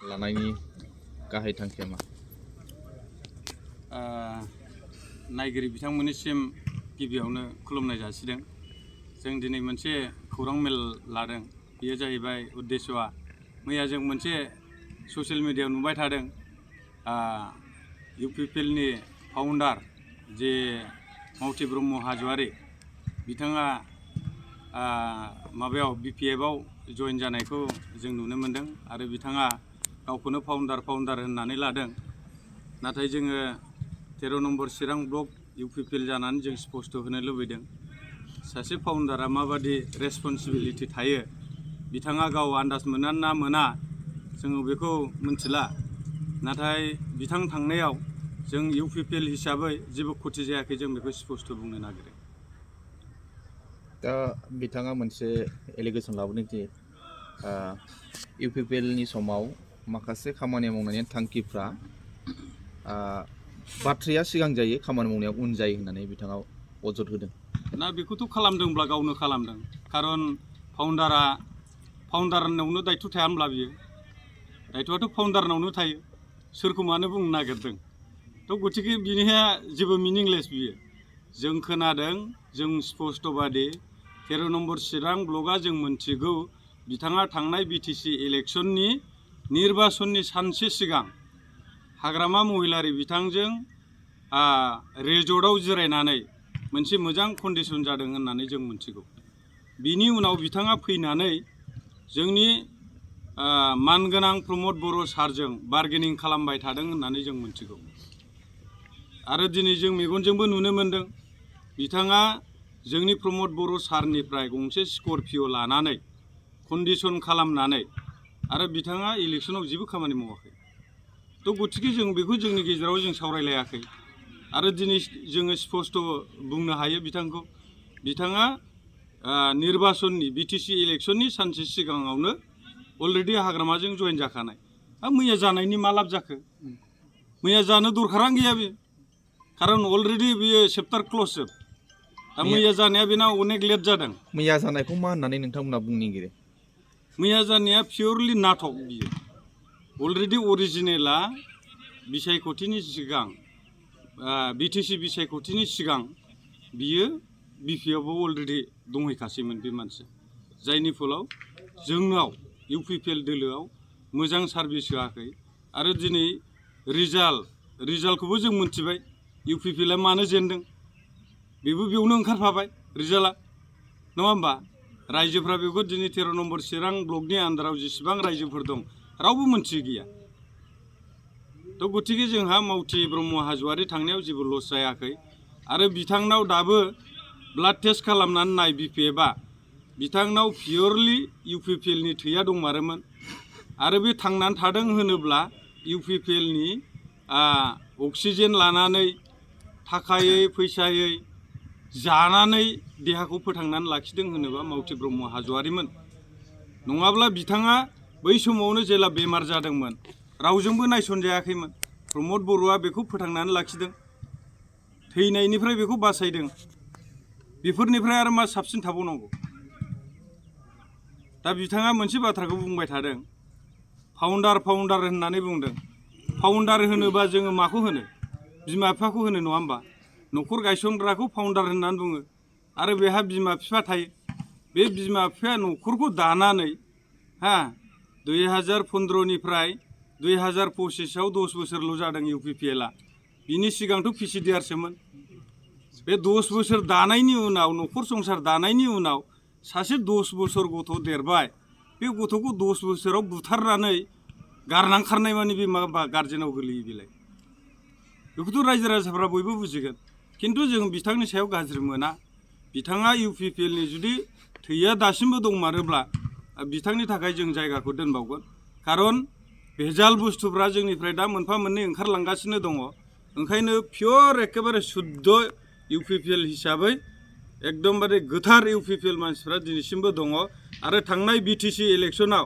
लानायनि गाहाय थांखिया मा? नायगिरि बिथांमोननिसिम गिबियावनो खुलुमनाय जासिदों। जों दिनै मोनसे खौरां मेल लादों। बेयो जाहैबाय उद्देश्यआ मैया जों मोनसे ससियेल मिडियायाव नुबाय थादों। इउपिपिएलनि फाउन्डार जे मावथि ब्रह्म हाज'वारि बिथाङा माबायाव बिपिएफआव जइन जानायखौ जों नुनो मोन्दों आरो बिथाङा गावखौनो फाउन्डार होननानै लादों। नाथाय जोङो 13 नम्बर चिरां ब्लक इउपिपिएल जानानै जों स्पष्ट होनो लुबैदों सासे फाउन्डारा माबादि रेसपन्सिबिलिटि थायो बिथाङा गाव आन्दाज मोना ना मोना जोङो बेखौ मिथिला। नाथाय बिथां थांनायाव जों इउपिपिएल हिसाबै जेबो खथि जायाखै जों बेखौ स्पष्ट बुंनो नागिरो। दा बिथाङा मोनसे एलिगेसन लाबोदों दि इउपिपिएलनि समाव माखासे खामानि मावनायनि थांखिफ्रा बाथ्राया सिगां जायो खामानि मावनाया उन जायो होननानै बिथाङा अजद होदों। ना बेखौथ' खालामदोंब्ला गावनो खालामदों, खारन फाउन्डारनावनो दायथ' थाया होनब्ला बियो दायथ'आथ' फाउन्डारनावनो थायो, सोरखौ मानो बुंनो नागिरदों। थ' गथिखे बिनिहा जेबो मिनिंलेस बियो। जों खोनादों, जों स्पष्टबादि 13 नम्बर चिरां ब्लकआ जों मोनथिगौ बिथाङा थांनाय बिटिसि इलेक्सननि निर्बाचननि सानसे सिगां हाग्रामा महिलारि बिथांजों रेजर्टआव जिरायनानै मोनसे मोजां कन्डिसन जादों होननानै जों मोनथिगौ। बिनि उनाव बिथाङा फैनानै जोंनि मानगोनां प्रमद बर' सारजों बार्गेनिं खालामबाय थादों होननानै जों मोनथिगौ। आरो दिनै जों मेगनजोंबो नुनो मोन्दों बिथाङा जोंनि प्रमद बर' सारनिफ्राय गंसे स्करपिय' लानानै कन्डिसन खालामनानै आरो बिथाङा इलेक्सनाव जेबो खामानि मावाखै। थ' गथिखे जों बेखौ जोंनि गेजेराव जों सावरायलायाखै आरो दिनै जोङो स्पष्ट बुंनो हायो बिथाङा निर्बाचननि बिटिसि इलेक्सननि सानसे सिगाङावनो अलरेडि हाग्रामाजों जइन जाखानाय। मैया जानायनि मा लाब जाखो? मैया जानो दरखारानो गैया बे, खारन अलरेडि बियो चेप्टार क्ल'ज जोब। दा मैया जानाया बेना अनेक लेट जादों। मैया जानायखौ मा होननानै नोंथांमोना बुंनो नागिरो? मैया जानाया पियरलि नाटक बियो। अलरेडि अरिजिनेला बिसायख'थिनि सिगां बिटिसि बिसायख'थिनि सिगां बियो बिपिएफआव अलरेडि दंहैखासैमोन बे मानसिया, जायनि फलाव जोंनाव इउपिपिएल दोलोआव मोजां सार्भिस होआखै। आरो दिनै रिजाल्टखौबो जों मोनथिबाय इउपिपिएलआ मानो जेनदों, बेबो बेयावनो ओंखारफाबाय रिजाल्टआ, नङा होमबा? रायजोफ्रा बेखौ दिनै 13 नम्बर चिरां ब्लकनि आन्दाराव जेसेबां रायजोफोर दं रावबो मोनथियै गैया। थ' गथिखे जोंहा मावथि ब्रह्म हाज'वारि थांनायाव जेबो लस जायाखै आरो बिथांनाव दाबो ब्लाड टेस्ट खालामनानै नाय बिपिएफआ बिथांनाव पियरलि इउपिपिएलनि थैया दंमारोमोन। आरो बे थांनानै थादों होनोब्ला इउपिपिएलनि अक्सिजेन लानानै थाखायै फैसायै जानानै देहाखौ फोथांनानै लाखिदों होनोबा मावथि ब्रह्म हाज'वारिमोन। नङाब्ला बिथाङा बै समावनो जेला बेमार जादोंमोन रावजोंबो नायसनजायाखैमोन। प्रमद बर'आ बेखौ फोथांनानै लाखिदों, थैनायनिफ्राय बेखौ बासायदों। बेफोरनिफ्राय आरो मा साबसिन थाबावनांगौ? दा बिथाङा मोनसे बाथ्राखौ बुंबाय थादों, फाउन्डार होननानै बुंदों। फाउन्डार होनोबा जोङो माखौ होनो? बिमा बिफाखौ होनो, नङा होमबा? न'खर गायसनग्राखौ फाउन्डार होननानै बुङो। आरो बेहा बिमा बिफा थायो। बे बिमा बिफाया न'खरखौ दानानै 2015निफ्राय 2025आव 10 बोसोरल' जादों इउपिपिएलआ। बिनि सिगांथ' पिसिडिआरसोमोन। बे 10 बोसोर दानायनि उनाव न'खर संसार दानायनि उनाव सासे 10 बोसोर गथ' देरबाय, बे गथ'खौ 10 बोसोराव बुथारनानै गारनांखारनाय माने बे मा गार्जेनाव गोलैयो बेलाय? बेखौथ' रायजो राजाफ्रा बयबो बुजिगोन। खिन्थु जों बिथांनि सायाव गाज्रि मोना। बिथाङा इउपिपिएलनि जुदि थैया दासिमबो दंमारोब्ला बिथांनि थाखाय जों जायगाखौ दोनबावगोन। खारन भेजाल बुस्थुफ्रा जोंनिफ्राय दा मोनफा मोननै ओंखारलांगासिनो दङ। ओंखायनो पियर एखेबारे शुद्ध इउपिपिएल हिसाबै एकदमबारे गोथार इउपिपिएल मानसिफ्रा दिनैसिमबो दङ। आरो थांनाय बिटिसि इलेक्सनाव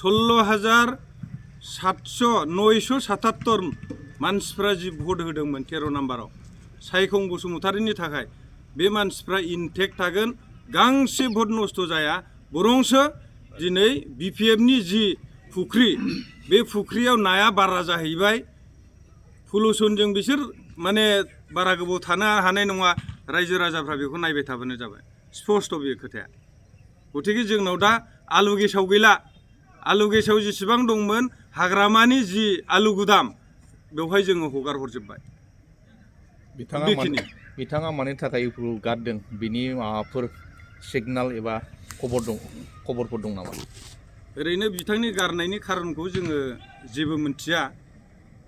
16,977 मानसिफ्रा जि भट होदोंमोन 13 नाम्बाराव सायखं बसुमतारिनि थाखाय, बे मानसिफ्रा इनटेक्ट थागोन, गांसे भट नस्थ' जाया। बरंसो दिनै बिपिएफनि जि फुख्रि बे फुख्रियाव नाया बारा जाहैबाय पलुसनजों बिसोर माने बारा गोबाव थानो हानाय नङा रायजो राजाफ्रा बेखौ नायबाय थाबानो जाबाय स्पस्ट' बे खोथाया गतिके जोंनाव दा आलु गेसाव गैला आलु गेसाव जेसेबां दंमोन हाग्रामानि जि आलु गुदाम बेवहाय जोङो हगार हरजोब्बाय बिथाङा मानि थाखाय इउपिपिएल गारदों बिनि माबाफोर सिगनाल एबा खबरफोर दं नामा ओरैनो बिथांनि गारनायनि खारनखौ जोङो जेबो मिथिया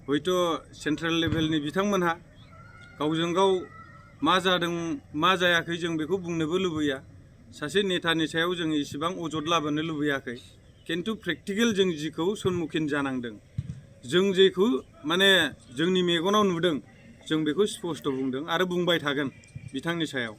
हयथ' सेन्ट्रेल लेभेलनि बिथांमोनहा गावजों गाव मा जादों मा जायाखै जों बेखौ बुंनोबो लुबैया सासे नेतानि सायाव जों इसेबां अजद लाबोनो लुबैयाखै खिन्थु प्रेक्टिकेल जों जिखौ सन्मुखीन जानांदों जों जेखौ माने जोंनि मेगनाव नुदों जों बेखौ स्पस्ट' बुंदों आरो बुंबाय थागोन बिथांनि सायाव